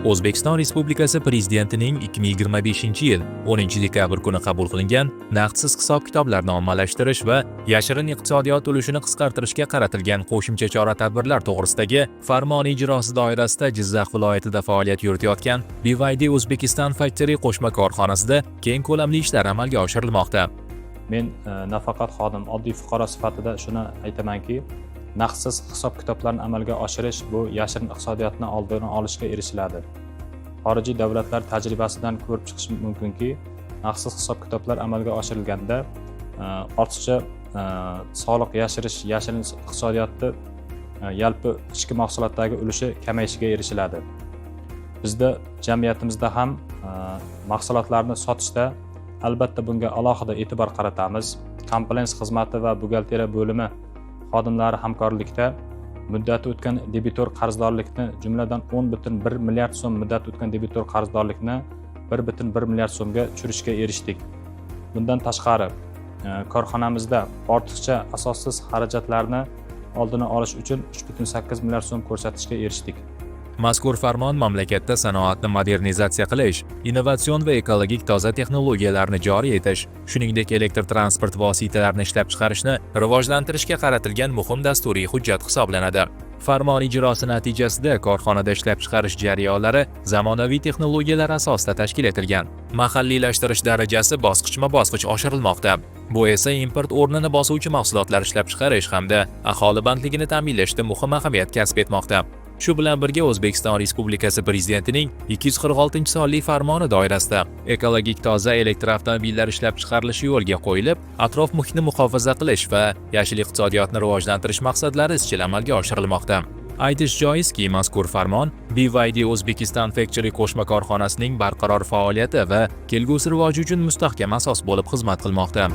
O'zbekiston Respublikasi Prezidentining 2025-yil 10-dekabr kuni qabul qilingan naqdsiz hisob-kitoblarni ommalashtirish va yashirin iqtisodiyot ulushini qisqartirishga qaratilgan qo'shimcha chora-tadbirlar to'g'risidagi farmoni ijrosi doirasida Jizzax viloyatida faoliyat yuritayotgan BYD Uzbekistan Factory qo'shma korxonasida keng ko'lamli ishlar amalga oshirilmoqda. Men nafaqat xodim, oddiy fuqaro sifatida shuni aytamanki, naqdsiz hisob kitoblarni amalga oshirish bu yashirin iqtisodiyotni oldini olishga erishiladi. Xorijiy davlatlar tajribasidan ko'rib chiqish mumkinki, naqdsiz hisob kitoblar amalga oshirilganda ortiqcha soliq yashirish, yashirin iqtisodiyotni yalpi ichki mahsulotdagi ulushi kamayishiga erishiladi. Bizda, jamiyatimizda ham mahsulotlarni sotishda albatta bunga alohida e'tibor qaratamiz. Komplaens xizmati va buxgalteriya bo'limi xodimlari hamkorlikda muddati o'tgan debitor qarzdorlikni, jumladan 10,1 milliard so'm muddati o'tgan debitor qarzdorlikni 1,1 milliard so'mga tushirishga erishdik. Bundan tashqari, korxonamizda ortiqcha asossiz xarajatlarni oldini olish uchun 3,8 milliard so'm ko'rsatishga erishdik. Mazkur farmon mamlakatda sanoatni modernizatsiya qilish, innovatsion va ekologik toza texnologiyalarni joriy etish, shuningdek elektr transport vositalarini ishlab chiqarishni rivojlantirishga qaratilgan muhim dasturiy hujjat hisoblanadi. Farmon ijrosi natijasida korxonada ishlab chiqarish jarayonlari zamonaviy texnologiyalar asosida tashkil etilgan. Mahalliylashtirish darajasi bosqichma-bosqich oshirilmoqda. Bu esa import o'rnini bosuvchi mahsulotlar ishlab chiqarish hamda aholi bandligini ta'minlashda muhim ahamiyat kasb etmoqda. Shu bilan birga, O'zbekiston Respublikasi Prezidentining 246-sonli farmoni doirasida ekologik toza elektroavtomobillar ishlab chiqarilishi yo'lga qo'yilib, atrof muhitni muhofaza qilish va yashil iqtisodiyotni rivojlantirish maqsadlari izchil amalga oshirilmoqda. Aytish joizki, mazkur farmon BYD Uzbekistan Factory qo'shma korxonasining barqaror faoliyati va kelgusi rivoji uchun mustahkam asos bo'lib xizmat qilmoqda.